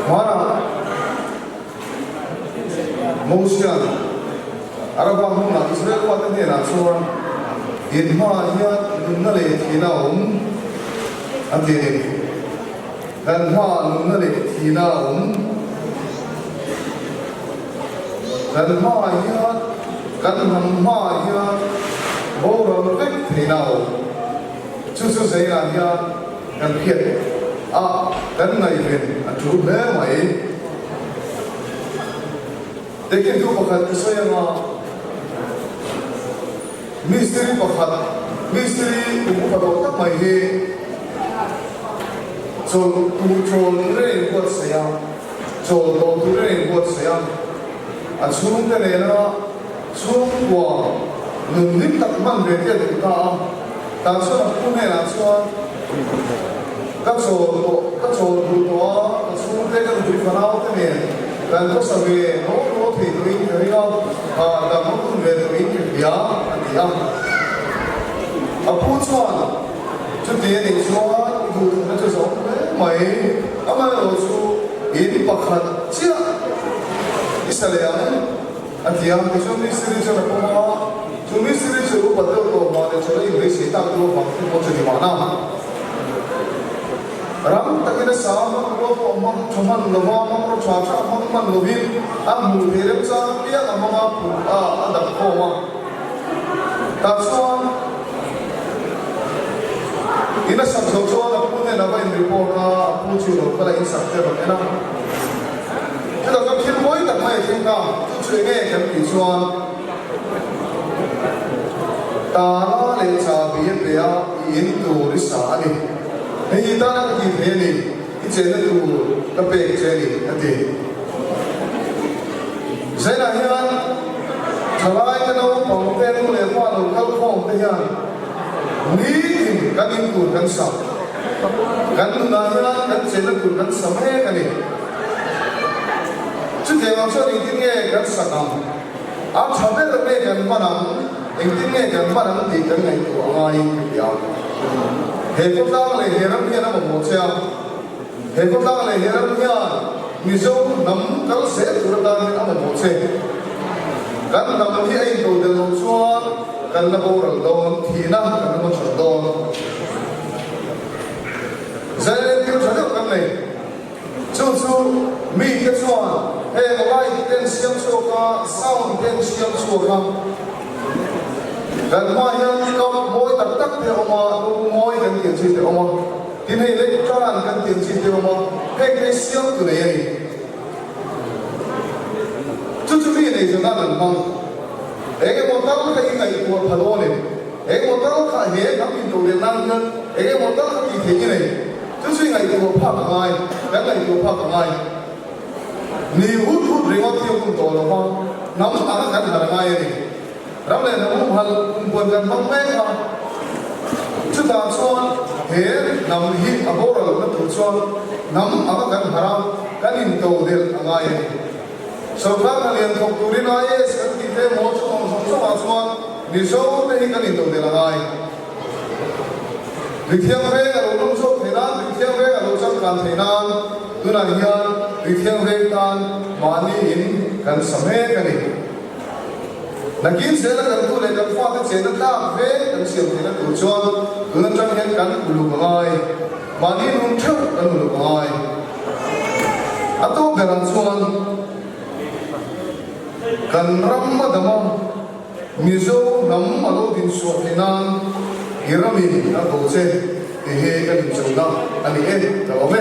Hmanah Mosia'n Arava hmunah Israel fate hnenah chuan, In hmaah hian nunna leh thihna a awm, a ti a ni. Kan hmaah nunna leh thihna a awm. Kan hmaah hian, kan hnam hmaah hian boral vek theihna a awm. Chu chu zeinah hian kan hriat a, kan ngaihven a tul hle mai. Tekin thu pakhat ka sawi anga, mistiri pakhat, mistiri kum upa tawh tak mai hi chawl tur chawl turin a inbuatsaih a, chawl tawh turin a inbuatsaih a, a chhungte nena chhungkua nun hlim tak hman ve te a duh ta a, tah chuan a pu hnenah chuan ka chawl tawh, ka chawl duh tawh a, ka chhungte ka nupui fanau te nen kan khawsa ve naw naw thei tawhin ka ring a, hahdam a hun ve tawhin ka hria a ti a. A pu chuan chuti a nih chuan i duhthutna chu zawm hle mai, amaherawh chu in pakhat chiah i sa leh ang. A ti a, tichuan mistiri chuan a pawm a, chu mistiri chu upat deuh tawh vang leh chawlh a inbeisei tak tur vang te pawh chu ni mahna. Ram takin a sa a, hmanrua pawh a hmang tha hman lo va, hmanrua tha tha a hmang hman lovin a hmuh theih remchang apiang a hmang a, phut a, a dap khawm a. Tah chuan in a sak zawh chuan a pu nen a va in report a, a pu chu lo kal a in sak te a rawn en a. Chutah chuan thil mawi tak mai a thleng ta, chu chu enge kan tih chuan Tara leh chahbi a pe a, i in tur i sa a ni. Hei hi tana ka tih thei a ni, i chenna tur ka pek che a ni, a ti. Zainah hian thalai te naupang te nu leh pa lo kal khawm te hian nitin kan in tur kan sa. Kan nunah hian kan chenna tur kan sa mek a ni. Chutiang ang chuan engtin nge kan sak ang? A tha ber nge kan hman ang? Engtin nge kan hman ang tih kan ngaihtuah a ngaiin ka ti a. He khawtlang leh he ram hian a mamawh che a. He khawtlang leh he ram hian Mizo hnam kal zel tur atan hian a mamawh che. Kan hnam hi a into del loh chuan kan la boral dawn, thihna kan la hmachhawn dawn. Zailen thil tha deuh kan nei. Chu chu mite chuan heng light te an siam chhuak a, sound te an siam chhuak a. Kan hmaah hian cup mawi tak tak te a awm a, no mawi kan tih ang chi te a awm a. Tin hei lectern kan tih ang chi te a awm a, heng te hi siam tu nei a ni. Chu chu mi nei zawh nan an hmang. Eng emaw tal kha i ngaihtuah pha dawn em? Eng emaw tal kha he hnam intodelh nan hian eng emaw tal kha tih theih i nei? Chu chu i ngaihtuah phak a ngai, kan ngaihtuah phak a ngai. Ni hut hut ringawt hi a hun tawh lo va, hnam anga kan harh a ngai a ni. Ram leh hnam humhalh kumpuan kan hmang mek a, chutah chuan he hnam hi a boral lohna tur chuan hnam anga kan harh a, kan intodelh a ngai a ni. Sorkar hna lian thawk turin IAS kan tih te emaw chu awm zawng zawngah chuan Mizo te hi kan intodelh a ngai. Rithiang veng a lo lum zawk thei nan, Rithiang veng a lo changkan thei nan tunah hian Rithiang veng tan mahni in kan sa mek a ni. Nakin zela kan tu leh kan fate chenna tlak veng kan siam theihna tur chuan tun atang hian kan uluk a ngai. Mahni nun theuh kan uluk a ngai. A tawp berah chuan kan ram a dam a. Mizo hnam a lo din chhuah theih nan i ramin a ko che tih hi kan inchawlhna a ni e, ka lawm e.